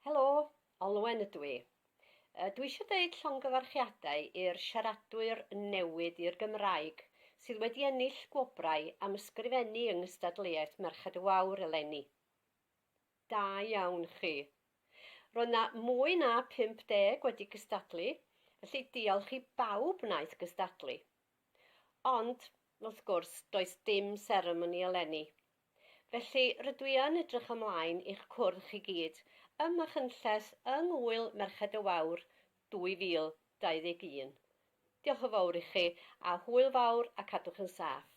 Helo, Olwen ydw i. Yy, dwi eisiau dweud llongyfarchiadau i'r siaradwyr newid i'r Gymraeg sydd wedi ennill gwobrau am ysgrifennu yng nghystadleuaeth Merched y Wawr eleni. Da iawn chi. Roedd 'na mwy na 50 wedi cystadlu, felly diolch i bawb wnaeth gystadlu. Ond, wrth gwrs, does dim seremoni eleni. Felly, rydw i yn edrych ymlaen i'ch cwrdd chi gyd ym Machynlleth yng Ngŵyl Merched y Wawr 2021. Diolch yn fawr i chi, a hwyl fawr a cadwch yn saff.